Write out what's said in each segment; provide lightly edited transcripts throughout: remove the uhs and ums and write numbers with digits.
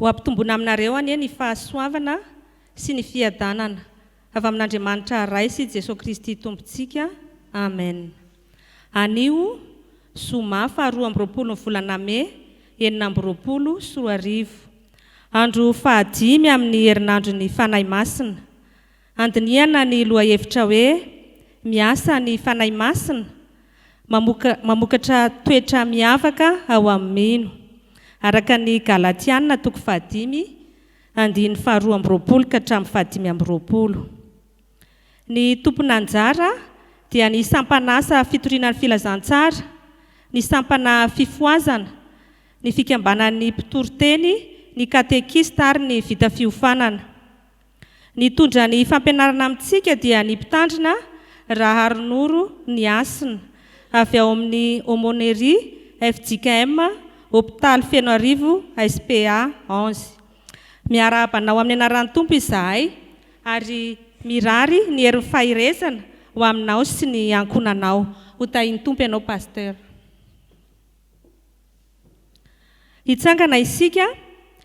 Ho ampitomboina aminareo anie ny fahasoavana sy ny fiadanana avy amin'Andriamanitra Ray sy Jesoa Kristy Tompontsika. Amen. Anio, zoma faha 22 ny volana mey 2026. Andro fahadimy amin'ny herinandron'ny Fanahy Masina. Handinihana ny lohahevitra hoe Miasa ny Fanahy Masina, mamoka mamokatra toetra miavaka ao amin'ny mino. Araka ny Galatiana toko fahadimy, andininy faharoa amby roapolo ka hatramin'ny fahadimy amby roapolo. Ny tompon'anjara dia ny sampan'asa fitoriana ny filazantsara, ny sampana fifohazana, ny fikambanan'ny mpitory teny, ny katekista ary ny vita fiofanana. Nitondra ny fampianarana amintsika dia ny Mpitandrina Raharinoro Nihasina, avy ao amin'ny Aumônerie fjkm Hopitaly Fenoarivo SPA 11. Miarahaba anao amin'ny anaran'ny Tompo izahay ary mirary ny herin'ny faherezana ho aminao sy ny ankohonanao. Ho tahin'ny Tompo ianao Pasteur. Hitsangana isika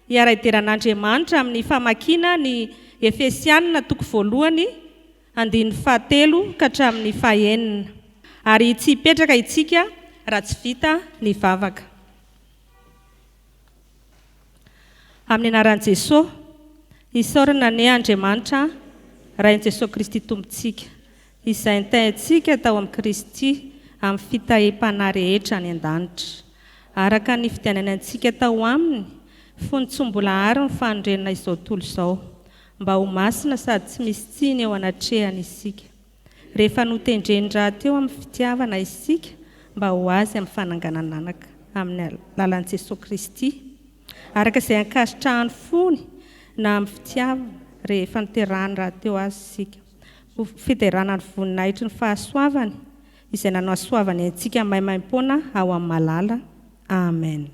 hiara-hidera an'Andriamanitra amin'ny famakiana ny Efesianina toko voalohany andininy fahatelo ka hatramin'ny fahenina. Ary tsy hipetraka isika raha tsy vita ny vavaka. Amin'ny anaran'i Jesoa, isaorana anie Andriamanitra Rain'i Jesoa Kristy Tompontsika, Izay nitahiantsika tao amin'i Kristy amin'ny fitahiam-panahy rehetra any an-danitra, araka ny nifidianany antsika tao Aminy fony tsy mbola àry ny fanorenana izao tontolo izao, mba ho masina sady tsy misy tsiny eo anatrehany isika, rehefa notendreny rahateo amin'ny fitiavana isika mba ho Azy amin'ny fananganan'anaka amin'ny alalan'i Jesoa Kristy, araka izay ankasitrahan'ny fony na amin'ny fitiavana rehefa niterahany rahateo Azy isika. Ho fiderana ny voninahitry ny fahasoavany, izay nanasoavany antsika maimaimpoana ao amin'ny malala. Amen.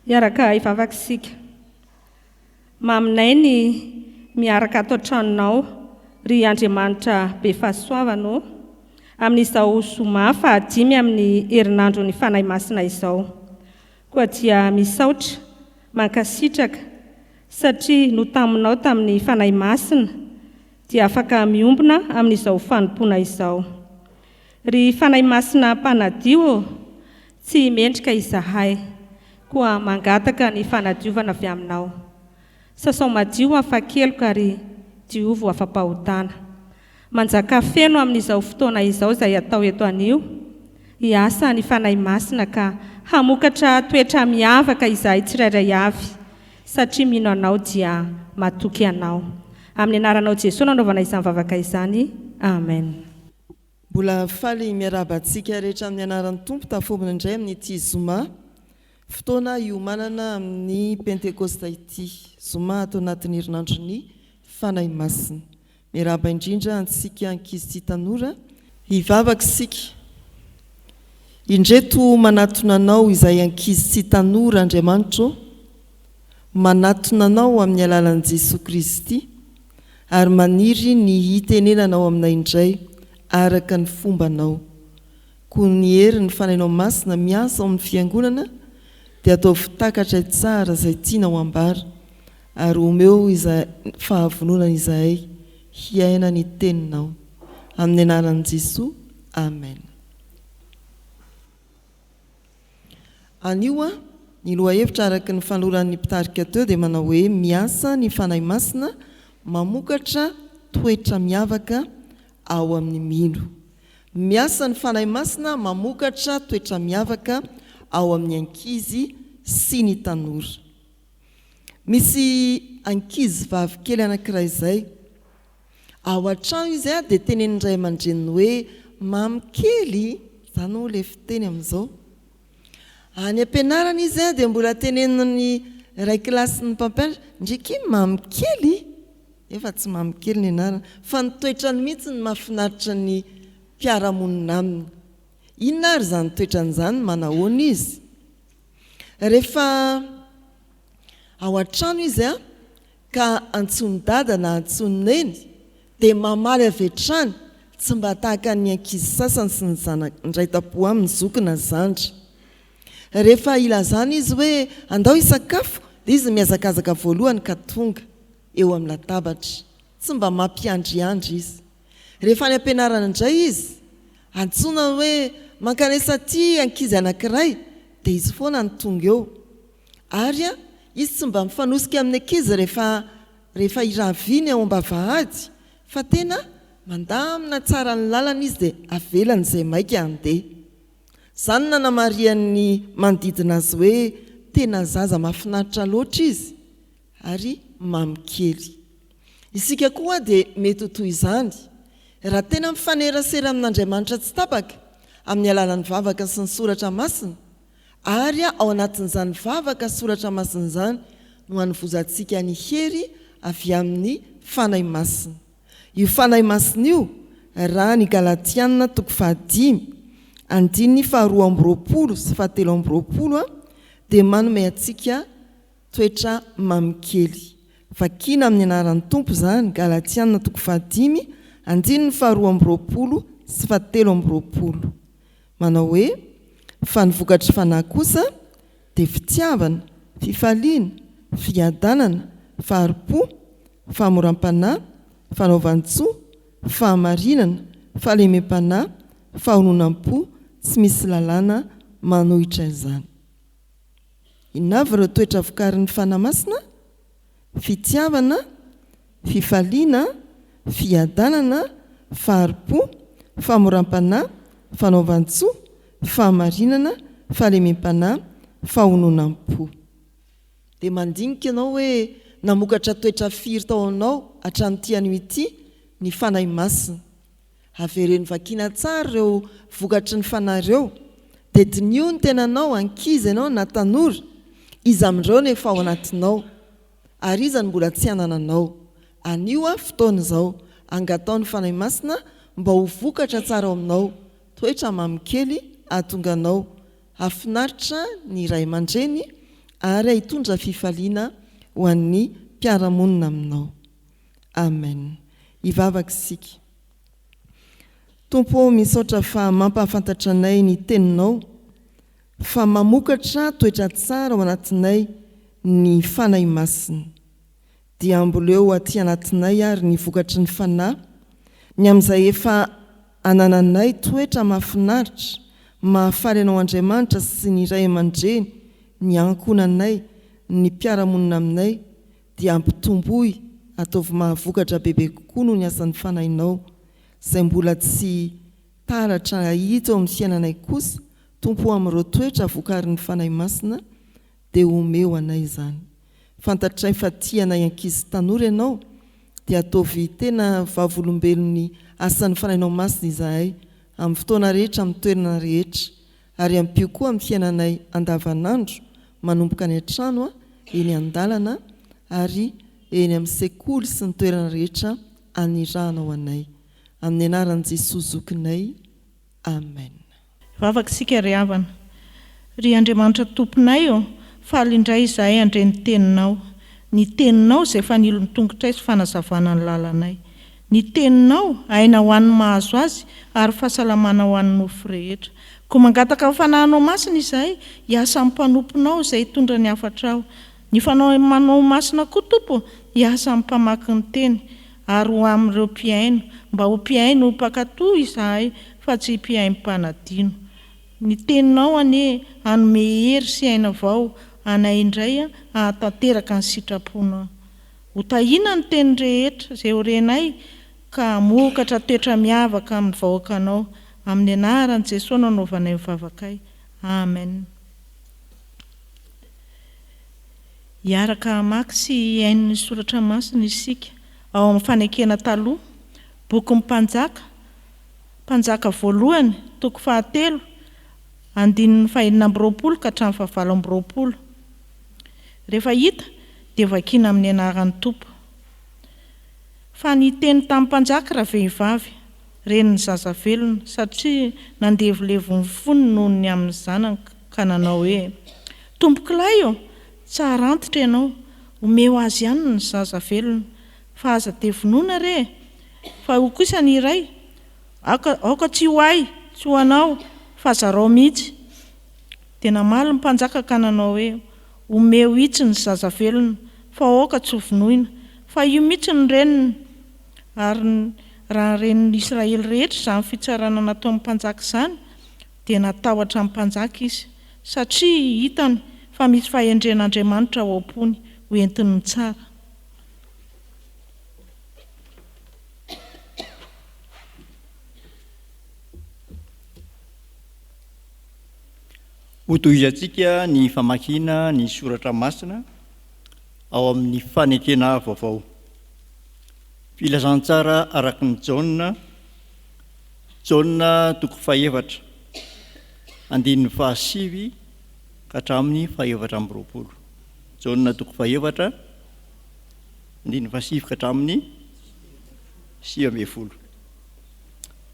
Hiaraka hivavaka isika. Maminay ny miaraka ato an-tranonao, ry Andriamanitra be fahasoavana ô, amin'izao zoma fahadimy amin'ny herinandron'ny Fanahy Masina izao. Koa dia misaotra, mankasitraka, satria notaminao tamin'ny Fanahy Masina, dia afaka miombona amin'izao fanompoana izao. Ry Fanahy Masina Mpanadio ô, tsy mendrika izahay, koa mangataka ny fanadiovana avy Aminao. Sasao madio afa-keloka ary diovo afa-pahotana. Manjakà feno amin'izao fotoana izao izay atao eto anio, hiasa ny Fanahy Masina ka hamokatra toetra miavaka izahay tsirairay avy, satria mino Anao dia matoky Anao. Amin'ny anaranao Jesoa no anaovana izany vavaka izany. Amen. Mbola faly miarahaba antsika rehetra amin'ny anaran'ny Tompo taforona indray amin'ity zoma fotoana hiomanana amin'ny Pentekosta ity. Zoma ato anatin'ny herinandron'ny Fanahy Masina. Miarahaba indrindra antsika ankizy sy tanora. Hivavaka isika. Indreto manatona Anao izahay ankizy sy tanora Andriamanitra ô, manatona Anao amin'ny alalan'i Jesoa Kristy ary maniry ny hitenenanao aminay indray araka ny fombanao. Koa ny herin'ny Fanahinao Masina miasa ao amin'ny Fiangonana dia ataovy takatray tsara izay tianao hambara Ary omeo izahay fahavononana izahay hiaina ny Teninao. Amin'ny anaran'i Jesoa, Amen. Anio, ny lohahevitra araka ny fanoloran'ny mpitarika teo dia manao hoe Miasa ny Fanahy Masina mamokatra toetra miavaka ao amin'ny mino. Miasa ny Fanahy Masina mamokatra toetra miavaka ao amin'ny ankizy sy ny tanora. Misy ankizy vavy kely anankiray izay, ao an-trano izy dia tenenin'ny ray aman-dreniny hoe mamy kely, izany hono ilay fiteny amin'izao. Any am-pianarana izy dia mbola tenenin'ny iray kilasin'ny mpampianatra, ndry akia mamy kely, nefa tsy mamy kely ny anarany, fa ny toetrany mihitsy no mahafinaritra ny mpiara-monina aminy. Inona ary izany toetrany izany, manahoana izy? Rehefa ao an-trano izy ka antsoin'i Dada na antsoin'i Neny dia mamaly avy hatrany, tsy mba tahaka ny ankizy sasany sy ny zanany iray tampo aminy, zoky na zandry. Rehefa ilazana izy hoe andao hisakafo dia. Dia izy mihazakazaka voalohany ka tonga eo amin'ny latabatra. Tsy mba mampiandriandry izy. Rehefa any am-pianarana indray izy, antsoina hoe mankanesa aty ankizy anankiray, dia izy foana no tonga eo. Ary izy tsy mba mifanosika amin'ny ankizy rehefa rehefa hiraviny ao am-bavahady fa tena mandamina tsara ny lalana izy dia avelany izay maika handeha. Izany no nanamarihan'ny manodidina azy hoe tena zaza mahafinaritra loatra izy ary mamy kely. Isika koa dia mety ho toy izany raha tena mifanerasera amin'Andriamanitra tsy tapaka amin'ny alalan'ny vavaka sy ny soratra masina Ary ao anatin'izany vavaka soratra masina izany no anovozantsika ny hery avy amin'ny Fanahy Masina. Io Fanahy Masina io, raha ny Galatiana toko fahadimy, andininy faharoa amby roapolo sy fahatelo amby roapolo, dia manome antsika toetra mamikely. Vakina amin'ny anaran'ny Tompo izany, Galatiana toko fahadimy, andininy faharoa amby roapolo sy fahatelo amby roapolo. Manao hoe, Fa ny vokatry Fanahy kosa dia fitiavana, fifaliana, fiadanana, fahari-po, fahamoram-panahy, fanaovan-tsoa, fahamarinana, fahalemem-panahy, fahononam-po, tsy misy lalàna manohitra izany. Inona avy ireo toetra vokarin'ny Fanahy Masina? Fitiavana, fifaliana, fiadanana, fahari-po, fahamoram-panahy, fanaovan-tsoa, fahamarinana, fahalemem-panahy, fahononam-po. Dia mandinika ianao hoe namokatra toetra firy tao aminao hatramin'ity anio ity ny Fanahy Masina. Avereno vakiana tsara ireo vokatry ny Fanahy ireo, dia diniho ny tenanao, ankizy ianao na tanora, iza amin'ireo no efa ao anatinao, ary iza no mbola tsy anananao. Anio aho fotoana izao, angataho ny Fanahy Masina mba ho vokatra tsara ao aminao, toetra mamy kely hahatonga anao hahafinaritra ny ray aman-dreny ary hitondra fifaliana ho an'ny mpiara-monina aminao. Amen. Hivavaka isika. Tompo ô, misaotra fa mampahafantatra anay ny Teninao, fa mamokatra toetra tsara ao anatinay ny Fanahy Masina. Dia amboleo aty anatinay ary ny vokatry ny Fanahy, ny amin'izay efa anananay toetra mahafinaritra, mahafaly Anao Andriamanitra sy ny ray aman-dreny, ny ankohonanay, ny mpiara-monina aminay, dia ampitomboy, ataovy mahavokatra bebe kokoa noho ny asan'ny Fanahinao, izay mbola tsy taratra hita eo amin'ny fiainanay kosa, Tompo o amin'ireo toetra vokarin'ny Fanahy Masina dia omeo anay izany. Fantatray fa tia anay ankizy sy tanora Ianao, dia ataovy tena vavolombelon'ny asan'ny Fanahinao Masina izahay amin'ny fotoana rehetra amin'ny toerana rehetra, ary ampio koa amin'ny fiainanay andavanandro manomboka any an-trano, eny an-dalana ary eny amin'ny sekoly sy ny toerana rehetra anirahanao anay. Amin'ny anaran'i Jesoa Zokinay. Amen. Vavaka isika ry havana. Ry Andriamanitra Tomponay ô, faly indray izahay handre ny Teninao. Ny Teninao izay fanilo ny tongotray sy fanazavana ny lalanay. Ny Teninao, aina ho an'ny mahazo azy ary fahasalamana ho an'ny nofo rehetra. Koa mangataka ny Fanahinao Masina izahay hiasa amin'ny mpanomponao izay hitondra ny hafatrao. Ny Fanahinao Masina koa, Tompo, hiasa amin'ny mpamaky ny Teny ary ho amin'ireo mpihaino, mba ho mpihaino mpankatò izahay fa tsy mpihaino mpanadino. Ny Teninao anie hanome hery sy aina vao anay indray hahatanteraka ny sitraponao. Ho tahiana ny teny rehetra izay ho renay ka hamokatra toetra miavaka amin'ny vahoakanao. Amin'ny anaran'i Jesoa no anaovanay ny vavakay. Amen. Hiaraka hamaky sy hihaino ny soratra masina isika ao amin'ny Fanekena Taloha, Bokin'ny Mpanjaka, Mpanjaka voalohany, toko fahatelo, andininy fahenina amby roapolo ka hatramin'ny fahavalo amby roapolo. Rehefa hita, dia vakiana amin'ny anaran'ny Tompo. Fa niteny tamin'ny mpanjaka ravehivavy, renin'ny zaza velona, satria nandevolevo ny fony noho ny amin'ny zanany, ka nanao hoe, Tompokolahy ô, tsara antitra ianao, omeo azy ihany ny zaza velona, fa aza dia vonoina re e! Fa hoy kosa ny iray, Aoka, aoka tsy ho ahy, tsy ho anao, fa zarao mihitsy. Dia namaly ny mpanjaka ka nanao hoe, Omeo itsy ny zaza velona, fa aoka tsy hovonoina, fa io mihitsy no reniny. Ary raha ren'ny Israely rehetra izany fitsarana nataon'ny mpanjaka izany, dia natahotra ny mpanjaka izy, satria hitany fa misy fahendren'Andriamanitra ao am-pony ho entiny mitsara. Hotohizantsika ny famakiana ny soratra masina ao amin'ny Fanekena Vaovao. Filazantsara araka ny Jaona, Jaona toko fahefatra, andininy fahasivy ka hatramin'ny fahefatra amby roapolo. Jaona toko fahefatra, andininy fahasivy ka hatramin'ny 19.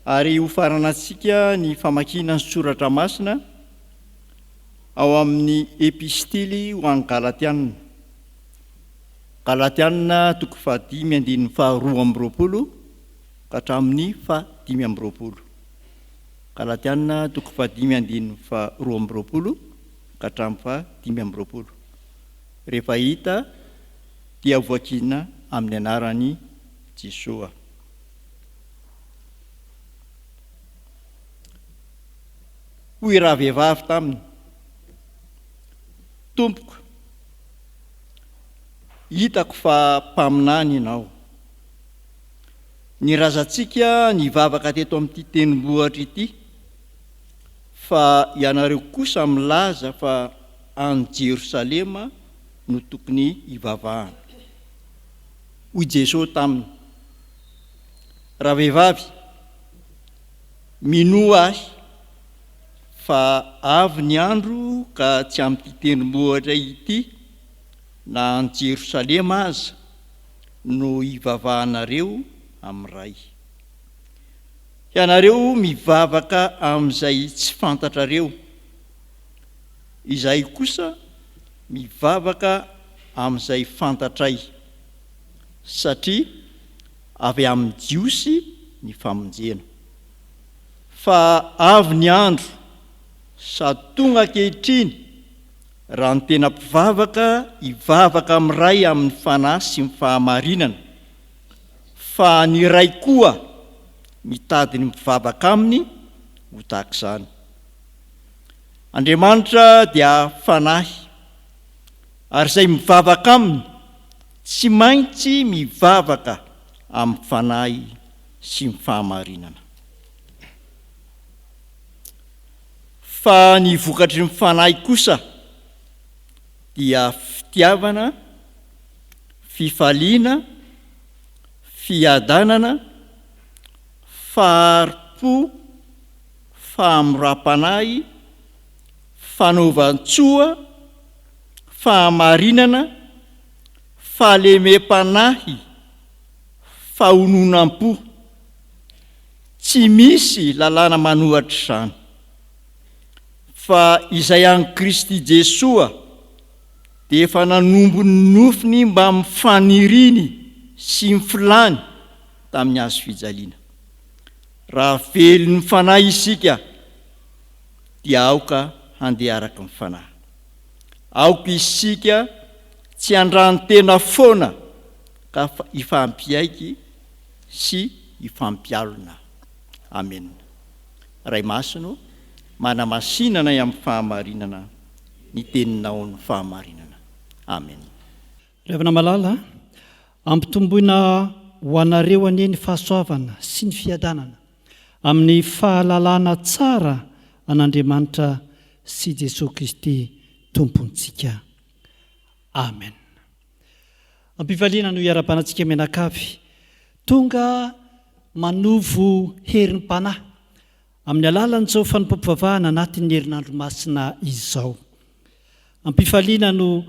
Ary hofaranantsika ny famakiana ny soratra masina ao amin'ny Epistily ho an'ny Galatiana. Galatiana toko fahadimy andininy faharoa amby roapolo ka hatramin'ny fahadimy amby roapolo. Galatiana toko fahadimy andininy faharoa amby roapolo ka hatramin'ny fahadimy amby roapolo. Rehefa hita dia voakina amin'ny anaran'i Jesoa. Hoy ravehivavy taminy, Tompoko, hitako fa mpaminany ianao. Ny razantsika nivavaka teto amin'ity tendrombohitra ity, fa ianareo kosa milaza fa any Jerosalema no tokony hivavahana. Hoy Jesoa taminy, Ravehivavy, minoa Ahy, fa avy ny andro ka tsy amin'ity tendrombohitra ity na any Jerosalema aza no hivavahanareo amin'ny Ray. Hianareo mivavaka amin'izay tsy fantatrareo, izahay kosa mivavaka amin'izay fantatray, satria avy amin'ny Jiosy ny famonjena. Fa avy ny andro, sady tonga ankehitriny, raha ny tena mpivavaka hivavaka amin'ny Ray amin'ny fanahy sy ny fahamarinana, fa ny Ray koa mitady ny mpivavaka aminy ho tahaka izany. Andriamanitra dia fanahy, ary izay mivavaka aminy tsy maintsy mivavaka amin'ny fanahy sy ny fahamarinana. Fa ny vokatry ny Fanahy kosa dia fitiavana, fifaliana, fiadanana, fahari-po, fahamoram-panahy, fanaovan-tsoa, fahamarinana, fahalemem-panahy, fahononam-po. Tsy misy lalàna manohatra izany. Fa izay an'i Kristy Jesoa dia efa nanombo ny nofony mbamin'ny faniriany sy ny filany tamin'ny hazo fijaliana. Raha velon'ny Fanahy isika dia aoka handeha araka ny Fanahy. Aoka isika tsy handrano-tena foana ka hifampiaiky sy hifampialona. Amena. Ray Masina ô, manamasina anay amin'ny fahamarinana, ny Teninao no fahamarinana. Amena. Ry havana malala, ampitomboina ho anareo anie ny fahasoavana sy ny fiadanana amin'ny fahalalana tsara an'Andriamanitra sy Jesoa Kristy Tompontsika. Amen. Am-pifaliana no iarahabana antsika mianakavy tonga manovo herim-panahy amin'ny alalan'izao fanompoam-pivavahana anatin'ny herinandro masina izao. Am-pifaliana no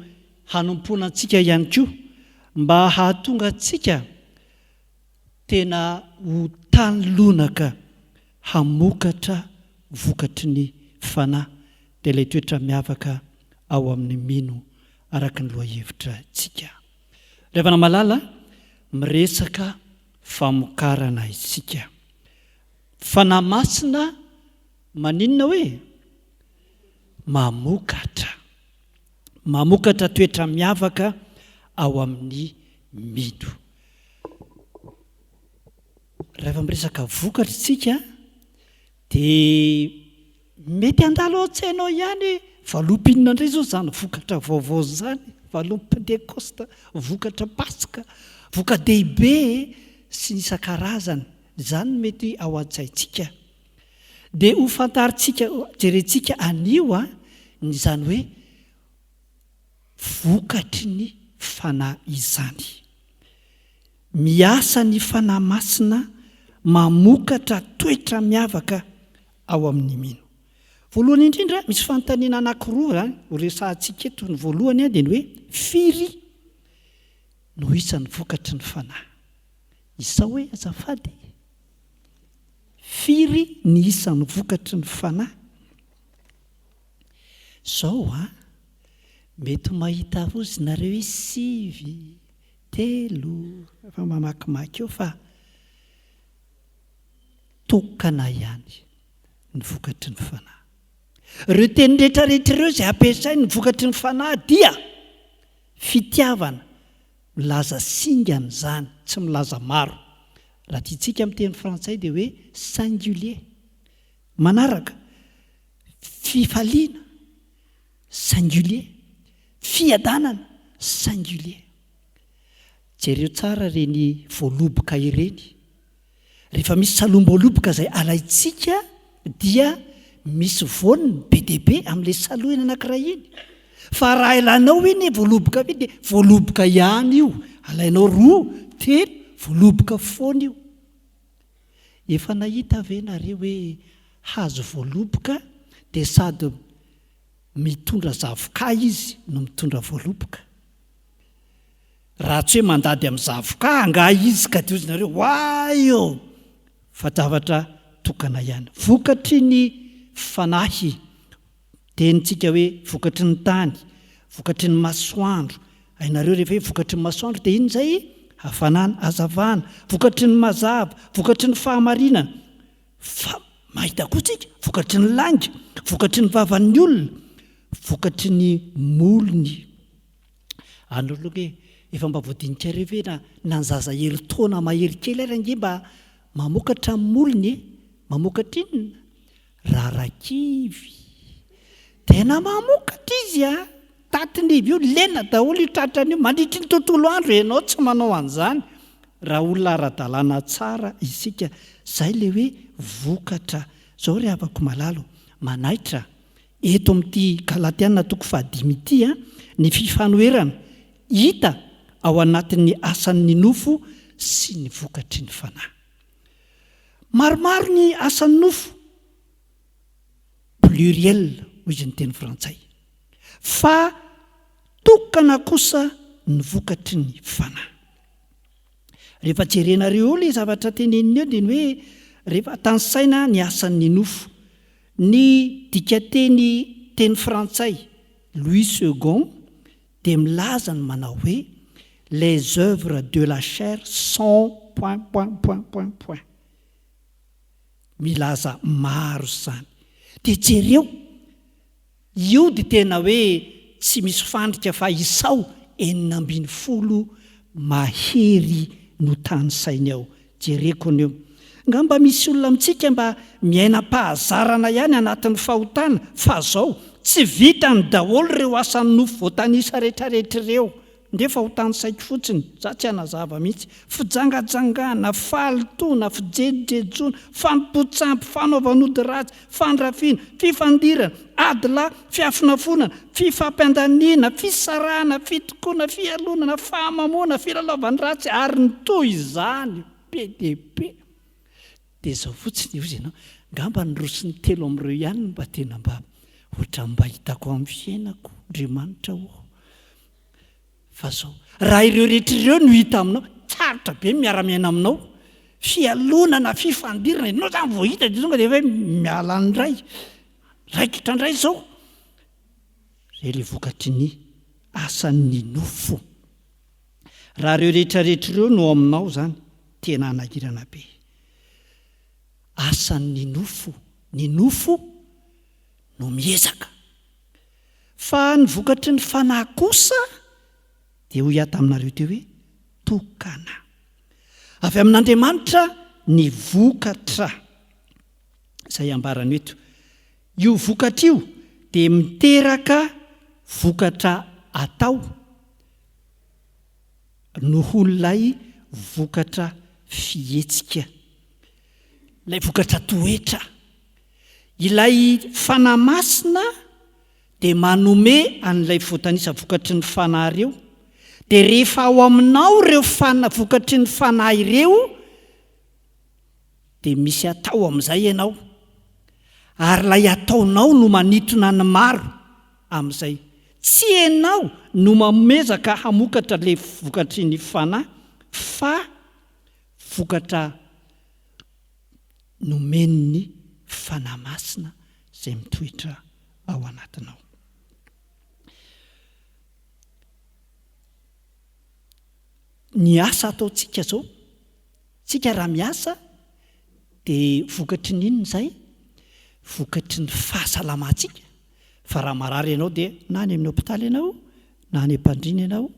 hanompoana antsika ihany koa mba hahatonga antsika Tena ho tany lonaka hamokatra vokatry ny Fanahy dia ilay toetra miavaka ao amin'ny mino araka ny lohahevitra tsika. Ry havana malala, miresaka famokarana isika. Fanahy Masina maninona hoe? Mamokatra. Mamokatra toetra miavaka ao amin'ny mino. Rehefa miresaka vokatra isika dia mety handalo ao an-tsainao ihany hoe valopy inona indray izao izany vokatra vaovao izany, valopy Pentekosta, vokatra Paska, voka-dehibe sy ny isan-karazany. Izany no mety ao an-tsaintsika. Dia ho fantarintsika, jerentsika anio ny izany hoe vokatry ny Fanahy izany. Miasa ny Fanahy Masina mamokatra toetra miavaka ao amin'ny mino. Voalohany indrindra, misy fanontaniana anankiroa ho resahantsika eto. Ny voalohany dia ny hoe firy no isan'ny vokatry ny Fanahy? Isao hoe azafady. Firy ny isan'ny vokatry ny Fanahy? Zao an, mety mahita rozy nareo hoe sivy, telo, efa mamakimaky eo fa tokana ihany ny vokatry ny Fanahy. Ireo teny rehetra rehetra ireo izay ampiasainy ny vokatry ny Fanahy dia fitiavana, milaza singana izany, tsy milaza maro. Raha tiantsika amin'ny teny frantsay dia hoe singulier. Manaraka, fifaliana, singulier, fiadanana, singulier. Jereo tsara ireny voaloboka ireny. Rehefa misy salohim-boaloboka izay alaintsika dia misy voany be dia be amin'ilay salohina anankiray iny. Fa raha alainao iny voaloboka iny dia voaloboka ihany io. Alainao roa, telo, voaloboka foana io. Efa nahita ve nareo hoe hazo voaloboka dia sady mitondra zavoka izy no mitondra voaloboka? Raha tsy hoe mandady amin'ny zavoka angaha izy ka dia hozy nareo oay ô! Fa zavatra tokana ihany. Vokatry ny fanahy, tenintsika hoe vokatry ny tany, vokatry ny masoandro, hainareo rehefa hoe vokatry ny masoandro dia inona izay? Hafanana, hazavana, vokatry ny mazava, vokatry ny fahamarinana. Fa mahita koa tsika, vokatry ny lainga, vokatry ny vavan'ny olona, vokatry ny molony. Anao aloha nge efa mba voadinikareo ve na na ny zaza herintaona mahery kely ary ange mba mamokatra ny molony e! Mamokatra inona? Rarakivy. Tena mamokatra izy a! Tatin'ivy io, lena daholo io tratrany io, mandritry ny tontolo andro ianao tsy manao an'izany. Raha olona ara-dalàna tsara isika, zay le hoe vokatra. Zao ry havako malala o, manaitra Eto amin'ity Galatiana toko fahadimy ity, ny fifanoherana hita ao anatin'ny asan'ny nofo sy ny vokatry ny fanahy. Maromaro ny asan'ny nofo, pluriel hoy izy ny teny frantsay, fa tokana kosa ny vokatry ny fanahy. Rehefa jerenareo eo ilay zavatra teneniny eo dia ny hoe rehefa tanisaina ny asan'ny nofo. Ny dikanteny teny frantsay Louis Segond dia milaza ny manao hoe les oeuvres de la chair sont point point point point point. Milaza maro izany. Dia jereo. Io dia tena hoe tsy misy fandrika fa isao 16 mahery no tanisainy ao. Jereko anio. Ngamba misy olona amintsika mba miaina am-pahazarana ihany anatin'ny fahotana fa zao, tsy vitany daholo ireo asan'ny nofo voatanisa retraretra ireo. Ndefa ho tanisaiko fotsiny, za tsy hanazava mihitsy. Fijangajangana, fahalotoana, fijejojejoana, fanompoan-tsampy, fanaovan'ody ratsy, fandrafiana, fifandirana, ady lahy, fiafonafonana, fifampiandaniana, fisarahana, fitokoana, fialonana, fahamamoana, filalaovan ratsy ary ny toy izany be dia be. Dia izao fotsiny hozy ianao, ngamba ny roa sy ny telo amin'ireo ihany no mba tena mba ohatran'ny mba hitako amin'ny fiainako, Andriamanitra ô. Fa zao, raha ireo rehetra ireo no hita aminao, sarotra be ny miara-miaina aminao. Fialonana, fifandirana, ianao zany vao hita dia tonga dia efa hoe miala any indray. Raikitra indray izao. Izay ilay vokatry ny asan'ny nofo. Raha ireo rehetra rehetra ireo no ao aminao izany, tena hanahirana be. Asan'ny nofo, ny nofo no miezaka. Fa ny vokatry ny Fanahy kosa dia hoy aho taminareo teo hoe tokana. Avy amin'Andriamanitra ny vokatra izay ambarany eto. Io vokatra io dia miteraka vokatra atao nohon'ilay vokatra fihetsika, ilay vokatra toetra. Ilay Fanahy Masina dia manome an'ilay voatanisa vokatry ny Fanahy ireo, dia rehefa ao aminao ireo fana, vokatry ny Fanahy ireo, dia misy atao amin'izay ianao, ary ilay ataonao no manintona ny maro amin'izay. Tsy ianao no mamezaka hamokatra ilay vokatry ny Fanahy, fa vokatra nomen'ny Fanahy Masina izay mitoetra ao anatinao. Ny asa ataontsika izao, tsika raha miasa dia vokatry ny inona izay? Vokatry ny fahasalamantsika, fa raha marary ianao dia na any amin'ny hopitaly ianao na any am-pandriana ianao,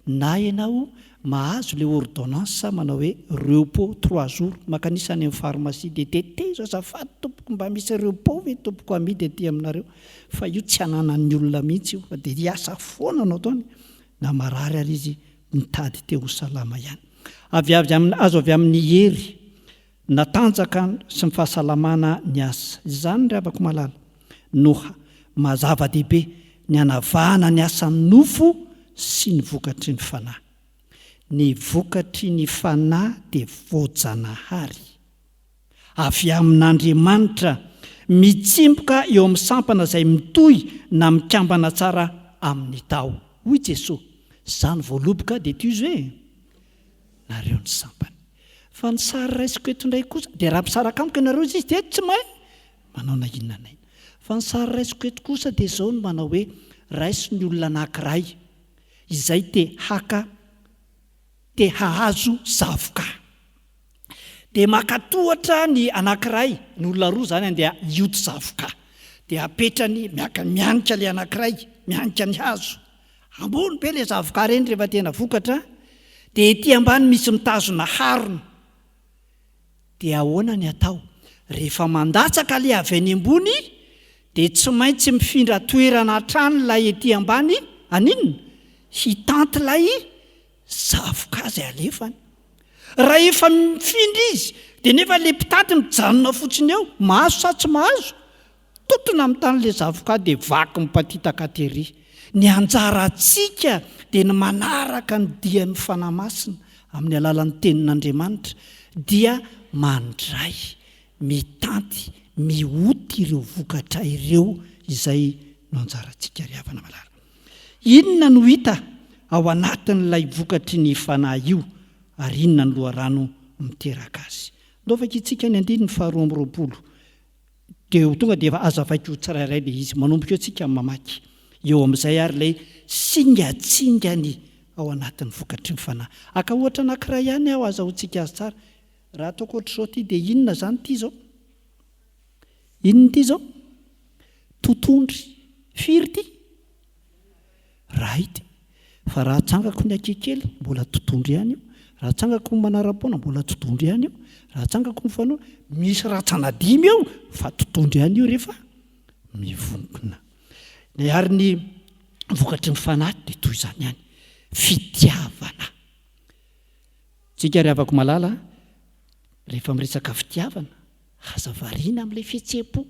na ianao mahazo ilay ordonnance manao hoe repos trois jours, mankanisa any amin'ny pharmacie dia tetezo azafady tompoko mba misy repos ve tompoko amidy aty aminareo fa io tsy ananan'ny olona mihitsy io fa dia hiasa foana no ataony na marary ary izy mitady te ho salama ihany. Avy avy amin'ny azo avy amin'ny hery Natanjaka sy ny fahasalamana ny asa. Izany ry havako malala no maha zava-dehibe ny hanavahana ny asan'ny nofo sy ny vokatry ny fanahy. Ny vokatry ny fanahy dia voajanahary, avy amin'Andriamanitra, mitsimboka eo amin'ny sampana izay mitohy na mikambana tsara amin'ny taho. Hoy Jesoa, Izaho no voaloboka dia tohizo e! Nareo ny sampany. Fa ny sary raisiko eto indray kosa, dia raha misaraka amiko ianareo izy dia tsy mahay manao na inona na inona. Fa ny sary raisiko eto kosa dia izao no manao hoe, raiso ny olona anankiray izay te haka, te hahazo zavoka. Dia maka tohatra ny anankiray, ny olona roa izany andeha hioty zavoka. Dia apetrany, miaka, mianika ilay anankiray, mianika ny hazo. Ambony be ilay zavoka ireny rehefa tena vokatra, dia ety ambany misy mitazona harona. Dia ahoana ny atao? Rehefa mandatsaka ilay avy any ambony dia tsy maintsy mifindra toerana hatrany ilay ety ambany, haninona? Hitanty ilay zavoka izay alefany. Raha efa mifindra izy dia nefa ilay mpitaty mijanona fotsiny eo, mahazo sa tsy mahazo? Totona amin'ny tany ilay zavoka dia vaky mipatitaka tery. Ny anjarantsika dia ny manaraka ny dian'ny Fanahy Masina amin'ny alalan'ny Tenin'Andriamanitra dia mandray, mitanty, mioty ireo vokatra ireo izay no anjarantsika ry havana malala. Inona no hita ao anatin'ilay vokatry ny Fanahy io ary inona ny loharano miteraka azy? Ndao vakintsika ny andininy faharoa amby 20. Dia ho tonga dia efa azavaiko ho tsirairay ilay izy. Manomboka eo tsika mamaky. Eo amin'izay ary ilay singatsingany ao anatin'ny vokatry ny fanahy. Haka ohatra anankiray ihany aho azahoantsika azy tsara. Raha ataoko ohatr'izao ity dia inona izany ity izao? Inona ity izao? Totondry. Firy ity? Right. Fa raha atsangako ny akekely, mbola totondry ihany io. Raha atsangako ny manara-poana, mbola totondry ihany io. Raha atsangako ny fanoa, misy rantsana dimy eo, fa totondry ihany io rehefa mivonkona. Ny ary ny vokatry ny fanahy dia toy izany ihany. Fitiavana. Tsika ry havako malala, rehefa miresaka fitiavana, aza variana amin'ilay fihetseham-po,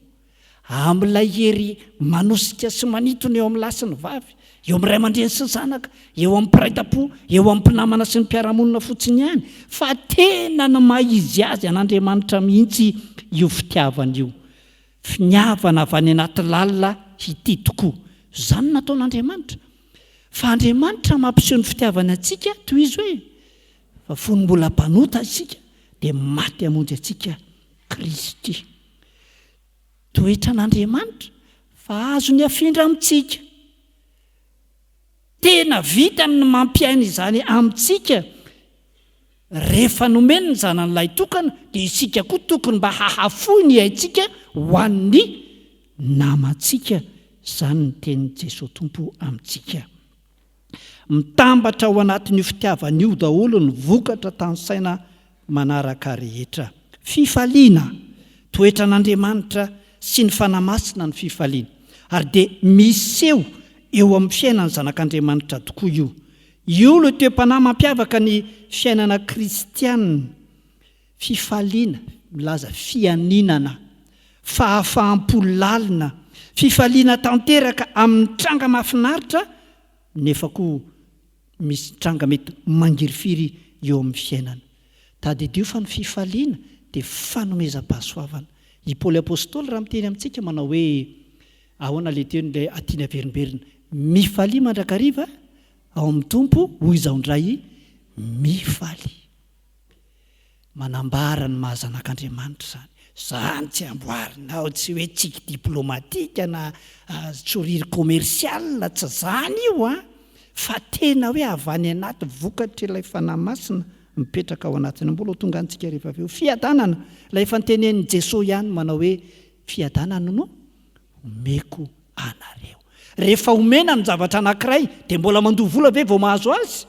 amin'ilay hery manosika sy manintona eo amin'ny lahy sy ny vavy, eo amin'ny ray aman-dreny sy ny zanaka, eo amin'ny mpiray tam-po, eo amin'ny mpinamana sy ny mpiara-monina fotsiny ihany, fa tena ny maha izy azy an'Andriamanitra mihitsy io fitiavana io. Finiavana avy any anaty lalina hitia tokoa. Izany no nataon'Andriamanitra. Fa Andriamanitra mampiseho ny fitiavany antsika, tohizo hoe, Fa fony mbola mpanota isika dia maty hamonjy antsika Kristy. Toetran'Andriamanitra fa azony afindra amintsika. Tena vitany ny mampiaina izany amintsika. Rehefa nomeny ny Zanany Lahitokana dia isika koa tokony mba hahafoy ny aintsika ho an'ny namantsika. Izany ny tenin'i Jesoa Tompo amintsika. Mitambatra ao anatin'io fitiavana io daholo ny vokatra tanisaina manaraka rehetra. Fifaliana, toetran'Andriamanitra sy ny Fanahy Masina ny fifaliana. Ary dia miseho eo amin'ny fiainan'ny zanak'Andriamanitra tokoa io. Io ilay toe-panahy mampiavaka ny fiainana kristiana. Fifaliana, milaza fianinana, fahafaham-po lalina, fifaliana tanteraka amin'ny tranga mahafinaritra nefa koa misy tranga mety mangirifiry eo amin'ny fiainana. Tadidio fa ny fifaliana dia fanomezam-pahasoavana. I Paoly Apostoly raha miteny amintsika manao hoe, ahoana ilay teny ilay tiany averimberina, mifalia mandrakariva ao amin'ny Tompo, hoy izaho indray, mifalia. Manambara ny maha zanak'Andriamanitra izany. Izany tsy amboarinao, tsy hoe tsiky diplomatika na sourire commercial, tsy izany io an! Fa tena hoe avy any anaty vokatr'ilay Fanahy Masina mipetraka ao anatiny. Mbola ho tonga any tsika rehefa avy eo. Fiadanana, ilay efa notenenin'i Jesoa ihany manao hoe fiadanana no omeko anareo. Rehefa omena ny zavatra anankiray dia mbola mandoa vola ve vao mahazo azy?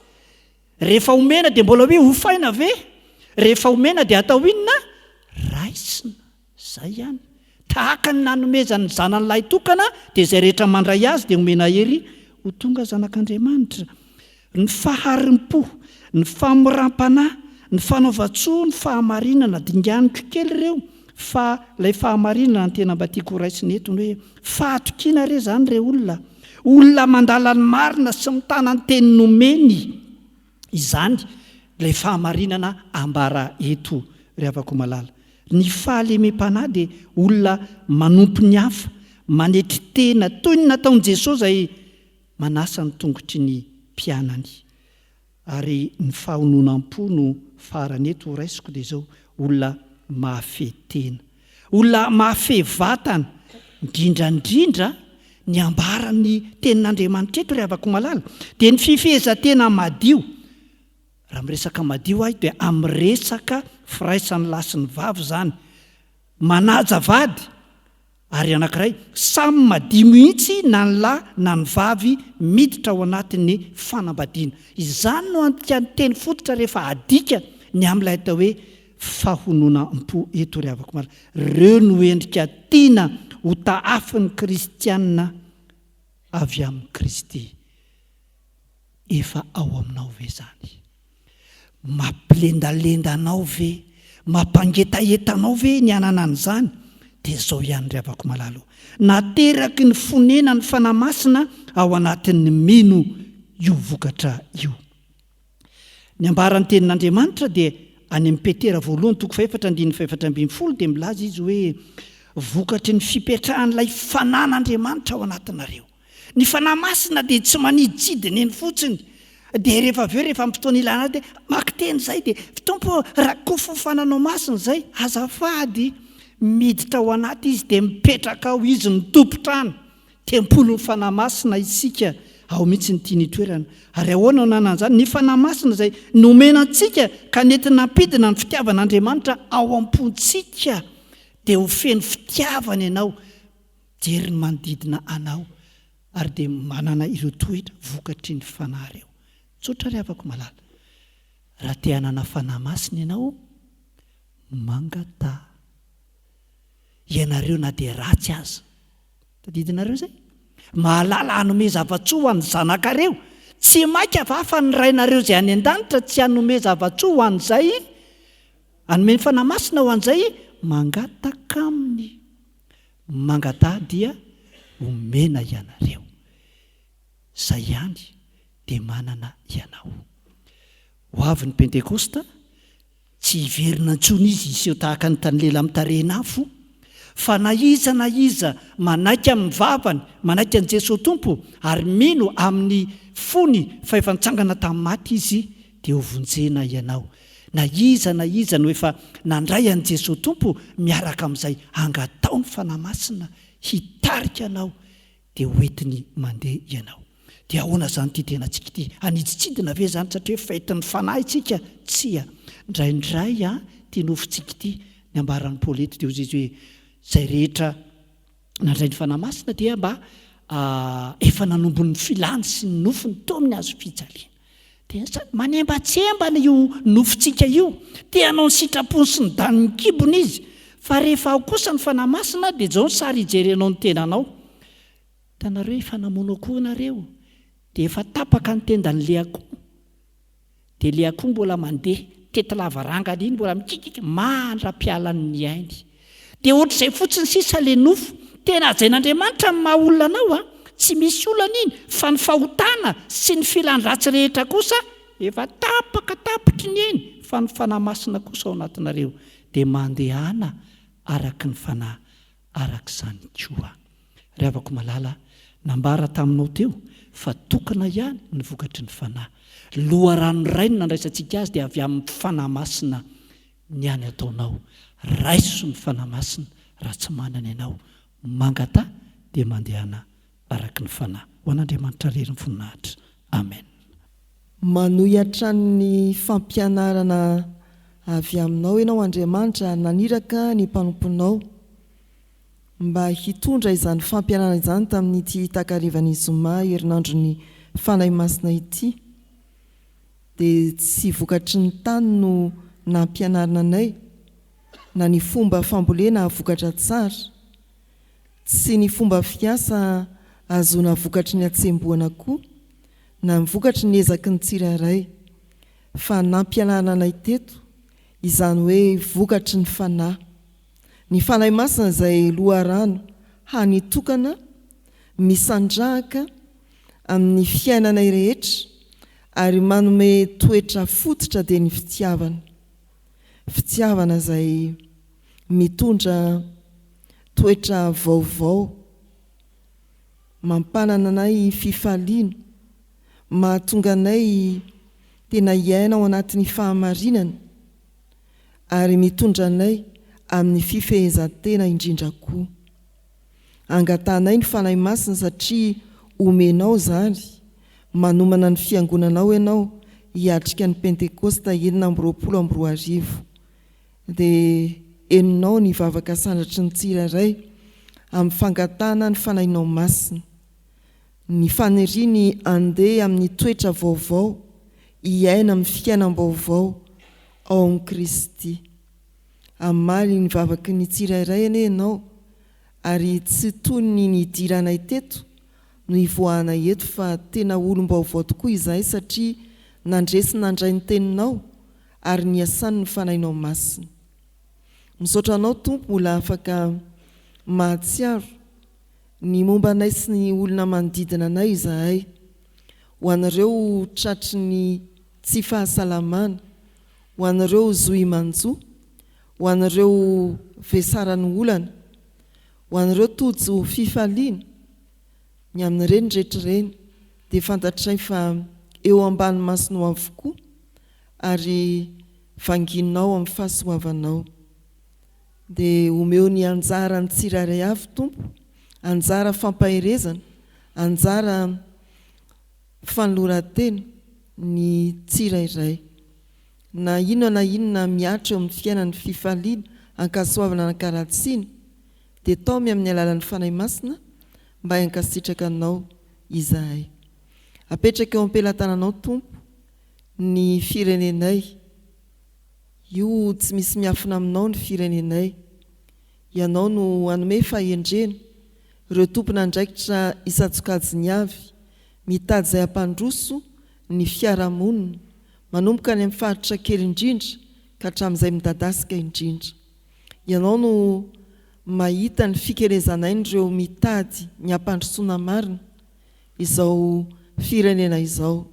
Rehefa omena dia mbola hoe hofaina ve? Rehefa omena dia atao inona? Raisina. Izay ihany. Tahaka ny nanomezany ny zanany lahitokana dia izay rehetra mandray azy dia omena hery ho tonga zanak'Andriamanitra. Ny faharim-po, ny famoram-panahy, ny fanaovan-tsoa, ny fahamarinana, dinganiko kely ireo fa ilay fahamarinana no tena mba tiako horaisina eto ny hoe fahatokiana re izany re olona. Olona mandala ny marina sy mitana ny teny nomeny izany ilay fahamarinana ambara eto ry havako malala. Ny fahalemem-panahy dia olona manompo ny hafa, manetry tena toy ny nataon'i Jesoa izay manasa ny tongotry ny mpianany. Ary ny fahononam-po no farany eto ho raisiko dia izao, olona mahafehy tena. Olona mahafehy vatana, indrindra indrindra ny ambaran'ny tenin'Andriamanitra eto ry havako malala, dia ny fifehezan-tena madio. Raha miresaka madio aho dia amin'ny resaka firaisan'ny lahy sy ny vavy izany. Manaja vady, Ary anankiray, samy madio mihitsy na ny lahy na ny vavy miditra ao anatin'ny fanambadiana. Izany no andikan'ny teny fototra rehefa adika ny amin'ilay atao hoe fahononam-po eto ry havako malala. Ireo no endrika tiana ho tahafin'ny kristiana avy amin'i Kristy. Efa ao aminao ve izany? Mampilendalenda anao ve? Mampangetaheta anao ve ny hanana an'izany? Dia izao ihany ry havako malala o, nateraky ny fonenan'ny Fanahy Masina ao anatin'ny mino io vokatra io. Ny ambaran'ny Tenin'Andriamanitra dia any amin'i Petera voalohany toko fahefatra andininy fahefatra ambinifolo dia milaza izy hoe vokatry ny fipetrahan'ilay Fanan'Andriamanitra ao anatinareo. Ny Fanahy Masina dia tsy maniditsidina eny fotsiny, dia rehefa avy eo rehefa amin'ny fotoana ilana azy dia maka teny izay dia, Tompo ô, rakofy ny fananao masina izay, azafady, miditra ao anaty izy dia mipetraka ao, izy no tompon-trano, tempolin'ny Fanahy Masina isika, ao mihitsy ny tiany hitoerana. Ary ahoana no nanana an'izany? Ny Fanahy Masina izay nomena antsika ka nety nampidina ny fitiavan'Andriamanitra ao am-pontsika, dia ho feno fitiavana ianao, Mijery ny manodidina anao ary dia manana ireo toetra vokatry ny Fanahy ireo. Tsotra ry havako malala. Raha te hanana Fanahy Masina ianao, mangataha. Ianareo na dia ratsy aza. Tadidinareo izay? Mahalala hanome zava-tsoa ho an'ny zanakareo. Tsy maika va fa ny Rainareo izay any an-danitra tsy hanome zava-tsoa ho an'izay hanome ny Fanahy Masina ho an'izay mangataka aminy. Mangataha dia omena ianareo. Zay ihany dia manana ianao. Ho avy ny Pentekosta, tsy hiverina intsony izy hiseho tahaka ny tanilela mitarehin'afo, fa na iza na iza manaiky amin'ny vavany, manaiky an'i Jesoa Tompo ary mino amin'ny fony fa efa nitsangana tamin'ny maty Izy dia hovonjena ianao. Na iza na iza no efa nandray an'i Jesoa Tompo miaraka amin'izay angataho ny Fanahy Masina hitarika anao dia ho entiny mandeha ianao. Dia ahoana izany ity tenantsika ity? Hanidintsidina ve izany satria hoe fetin'ny Fanahy isika? Tsia. Indraindray ity nofontsika ity, ny ambaran'i Paoly eto dia hoy izy hoe izay rehetra nandray ny Fanahy Masina dia mba. Efa nanombo ny filany sy ny nofony teo amin'ny hazo fijaliana. Dia sady manembatsembana io nofontsika io, te hanao ny sitrapony sy ny danin'ny kibony izy. Fa rehefa ao kosa ny Fanahy Masina dia izao ny sary ijerenao ny tenanao. Hitanareo efa namono akoho nareo, dia efa tapaka ny tendan'ilay akoho. Dia le akoho mbola mandeha tety lavarangana iny mbola mikikika mandra-pialany ny ainy. Dia ohatr'izay fotsiny sisa le nofo. Tena hajain'Andriamanitra ny maha olona anao a! Tsy misy olana iny fa ny fahotana sy ny filan-dratsy rehetra kosa efa tapaka tapitry ny ainy fa ny Fanahy Masina kosa ao anatinareo dia mandehana araky ny Fanahy araka izany koa. Ry havako malala, nambara taminao teo fa tokana ihany ny vokatry ny Fanahy. Loharano iray no nandraisantsika azy dia avy amin'ny Fanahy Masina ny any ataonao. Raiso ny Fanahy Masina raha tsy manana ianao. Mangataha dia mandehana araka ny Fanahy. Ho an'Andriamanitra irery ny voninahitra. Amen. Manohy hatrany ny fampianarana avy aminao Ianao Andriamanitra ary naniraka ny mpanomponao mba hitondra izany fampianarana izany tamin'ity takarivan'ny zoma herinandron'ny Fanahy Masina ity dia tsy vokatry ny tany no nampianarina anay na ny fomba fambolena hahavokatra tsara Tsy ny fomba fiasa ahazoana vokatry ny hatsembohana koa na ny vokatry ny ezaky ny tsirairay fa nampianarina anay teto izany hoe vokatry ny Fanahy. Ny Fanahy Masina izay loharano hany tokana misandrahaka amin'ny fiainanay rehetra ary manome toetra fototra dia ny fitiavana. Fitiavana izay mitondra toetra vaovao, mampanana anay fifaliana, mahatonga anay tena hiaina ao anatin'ny fahamarinana ary mitondra anay amin'ny fifehezan-tena indrindra koa. Angatahanay ny Fanahy Masina satria omenao izany, manomana ny Fiangonanao Ianao hiatrika ny Pentekosta 2026. Dia henonao ny vavaka sandratry ny tsirairay amin'ny fangatahana ny Fanahinao Masina, ny faniriany handeha amin'ny toetra vaovao, hiaina amin'ny fiainam-baovao ao amin'i Kristy. Hamaly ny vavaky ny tsirairay anie Ianao, ary tsy toy ny nidiranay teto no hivoahanay eto fa tena olom-baovao tokoa izahay satria nandre sy nandray ny Teninao ary niasan ny Fanahinao Masina. Misaotra Anao Tompo mbola afaka mahatsiaro ny momba anay sy ny olona manodidina anay izahay. Ho an'ireo tratry ny tsy fahasalamana, ho an'ireo zohy manjo, ho an'ireo vesaran'ny olana, ho an'ireo tojo fifaliana, ny amin'ireny rehetra ireny dia fantatray fa eo ambany masonao avokoa ary vanginao amin'ny fahasoavanao. Dia omeo ny anjaran'ny tsirairay avy Tompo, anjara fampaherezana, anjara fanoloran-tena ny tsirairay. Na inona na inona mihatra eo amin'ny fiainan'ny fifaliana, ankasoavana na ankaratsiana, dia taomy amin'ny alalan'ny Fanahy Masina mba hankasitraka Anao izahay. Apetraka eo am-pelatananao Tompo ny firenenay. Io tsy misy miafina aminao ny firenenay. Ianao no hanome fahendrena ireo tompon'andraikitra isan-tsokajiny avy mitady izay hampandroso ny fiarahamonina manomboka any amin'ny faritra kely indrindra ka hatramin'izay midadasika indrindra. Ianao no mahita ny fikelezan'ain'ireo mitady ny hampandrosoana marina izao firenena izao.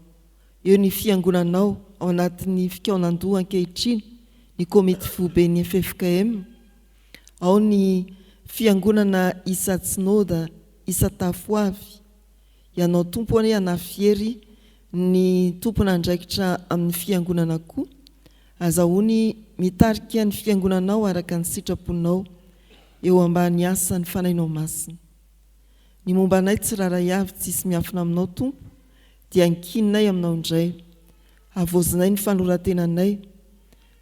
Eo ny fiangonanao ao anatin'ny fikaonandoha ankehitriny, ny komity foiben'ny ffkm, ao ny fiangonana isa-tsinoda isa-tafo avy. Ianao Tompo anie hanafy hery ny tompon'andraikitra amin'ny fiangonana koa, azahoany mitarika ny fiangonanao araka ny sitraponao eo ambany asan'ny Fanahinao Masina. Ny momba anay tsirairay avy tsisy miafina aminao Tompo dia ankininay aminao indray. Havaozinay ny fanolorantenanay.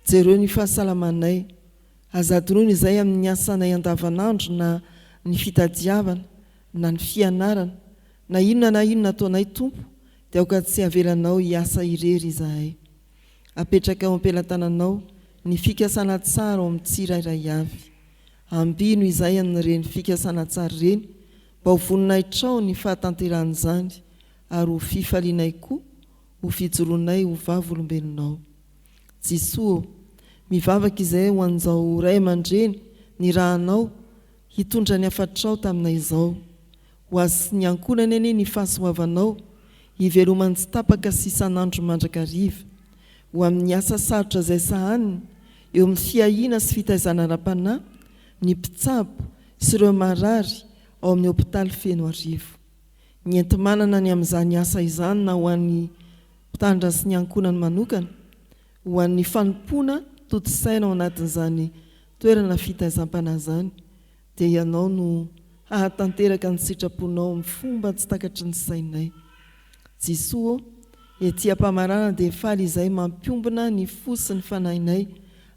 Jereo ny fahasalamanay. Aza adinoina izay amin'ny asanay andavanandro na ny fitadiavana na ny fianarana. Na inona na inona ataonay Tompo dia aoka tsy havelanao hiasa irery izahay. Apetraka eo am-pelatananao ny fikasana tsara ao amin'ny tsirairay avy. Ambino izahay amin'ireny fikasana tsara ireny mba ho voninahitrao ny fahatanterahan'izany ary ho fifalianay koa ho fijoroanay ho vavolombelonao. Jesoa ô, mivavaka izahay ho an'izao ray aman-dreny nirahanao hitondra ny hafatrao taminay izao. Ho azy sy ny ankohonany anie ny fahasoavanao, hivelomany tsy tapaka sy isan'andro mandrakariva. Ho amin'ny asa sarotra izay sahaniny eo amin'ny fiahiana sy fitaizana ara-panahy ny mpitsabo sy ireo marary ao amin'ny hopitaly Fenoarivo. Ny enti-manana ny amin'izany asa izany na ho an'ny mpitandrina sy ny ankohonany manokana, ho an'ny fanompoana tontosaina ao anatin'izany toerana fitaizam-panahy izany, dia Ianao no hahatanteraka ny sitraponao amin'ny fomba tsy takatry ny sainay. Jesoa ô, ety am-pamaranana dia faly izahay mampiombona ny fo sy ny fanahinay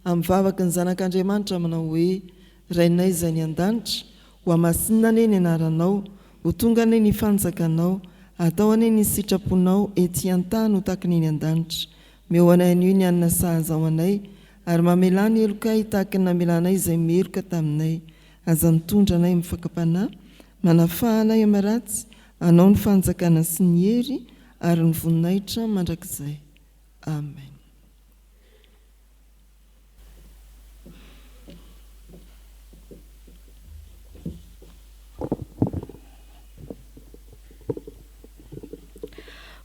amin'ny vavaky ny Zanak'Andriamanitra manao hoe, Rainay izay any an-danitra, hohamasinina anie ny anaranao, ho tonga anie ny fanjakanao, atao anie ny sitraponao ety an-tany ho tahaka ny eny an-danitra. Meo anay anio ny hanina sahaza ho anay, ary mamelà ny helokay tahaka ny namelanay izay meloka taminay. Aza mitondra anay amin'ny fakam-panahy, manafaha anay amin'ny ratsy, Anao ny fanjakana sy ny hery ary ny voninahitra mandrakizay. Amen.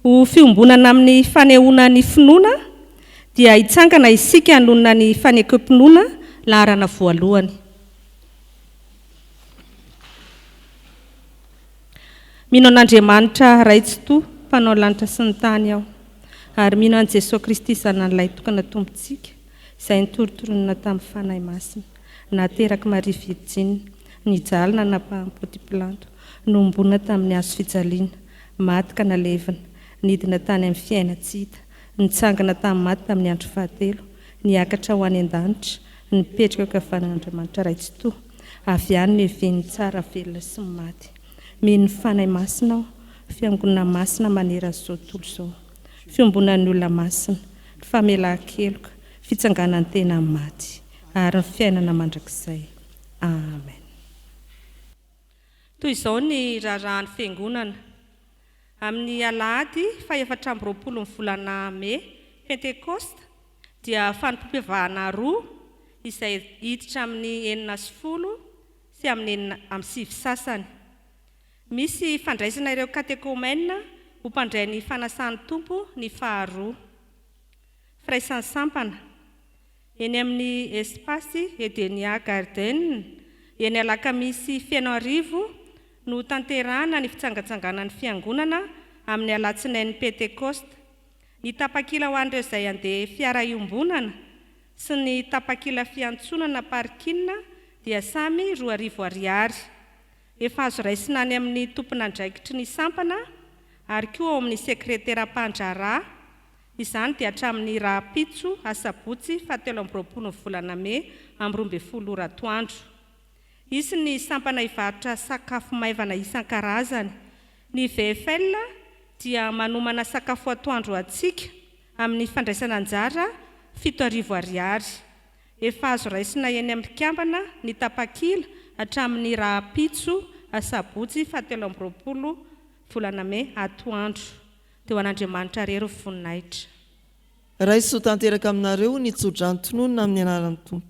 Ho fiombonana amin'ny fanehoana ny finoana dia hitsangana isika hanonona ny fanekem-pinoana laharana voalohany. Mino an'Andriamanitra Ray Tsitoha, Mpanao lanitra sy ny tany aho, ary mino an'i Jesoa Kristy Zanany Lahitokana Tompontsika, izay nitorontoronina tamin'ny Fanahy Masina, naterak'i Maria Virjiny, nijaly nanapahan'i Ponty Pilanto, nohomboana tamin'ny hazo fijaliana, maty ka nalevina, nidina tany amin'ny fiainan-tsy hita, nitsangana tamin'ny maty tamin'ny andro fahatelo, niakatra ho any an-danitra, nipetraka eo ankavanan'Andriamanitra Ray Tsitoha, avy any no hiavian'ny tsara velona sy ny maty. Mino ny Fanahy Masina aho, Fiangonana masina manerana izao tontolo izao, fiombonan'ny olona masina, ny famelan-keloka, fitsanganan'ny tena amin'ny maty, ary ny fiainana mandrakizay. Amen. Toy izao ny raharahan'ny Fiangonana. Amin'ny alahady fahefatra amby roapolo ny volana Mey, Pentekosta, dia fanompoam-pivavahana roa izay hiditra amin'ny 16 sy amin'ny enina amin'ny sivy sasany. Misy fandraisana ireo katekomena ho mpandray ny fanasan'ny Tompo ny faharoa. Firaisan'ny sampana. Eny amin'ny Espace Edenia Garden, eny Alakamisy Fenoarivo no hotanterahana ny fitsangatsanganan'ny Fiangonana amin'ny alatsinain'ny Pentekosta. Ny tapakila ho an'ireo izay handeha fiara iombonana sy ny tapakila fiantsonana parking dia samy 2000 ariary. Efa azo raisina any amin'ny tompon'andraikitry ny sampana ary koa ao amin'ny sekreteram-pandraharaha izany dia hatramin'ny rahampitso asabotsy fahatelo amby roapolo ny volana mey amin'ny 12 ora atoandro. Hisy ny sampana hivarotra sakafo maivana isan-karazany. Ny VFL dia manomana sakafo atoandro ho antsika amin'ny fandraisana anjara 7000 ariary. Efa azo raisina eny amin'ny mpikambana ny tapakila hatramin'ny rahampitso asabotsy fahatelo amby roapolo volana mey atoandro. Dia ho an'Andriamanitra irery ny voninahitra. Raiso ho tanteraka aminareo ny tsodrano tononina amin'ny anaran'ny Tompo.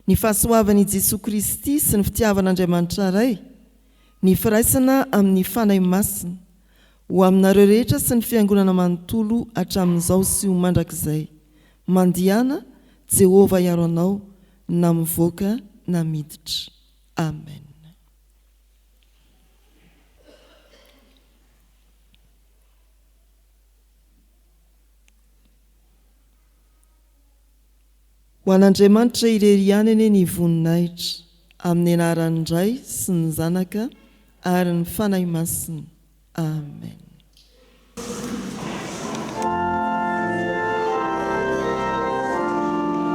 Ny fahasoavan'i Jesoa Kristy sy ny fitiavan'Andriamanitra Ray, ny firaisana amin'ny Fanahy Masina, ho aminareo rehetra sy ny Fiangonana manontolo hatramin'izao sy ho mandrakizay. Mandihana, Jehovah hiaro anao na mivoaka na miditra. Amen. Ho an'Andriamanitra irery ihany anie ny voninahitra, amin'ny anaran'ny Ray sy ny Zanaka ary ny Fanahy Masina. Amen.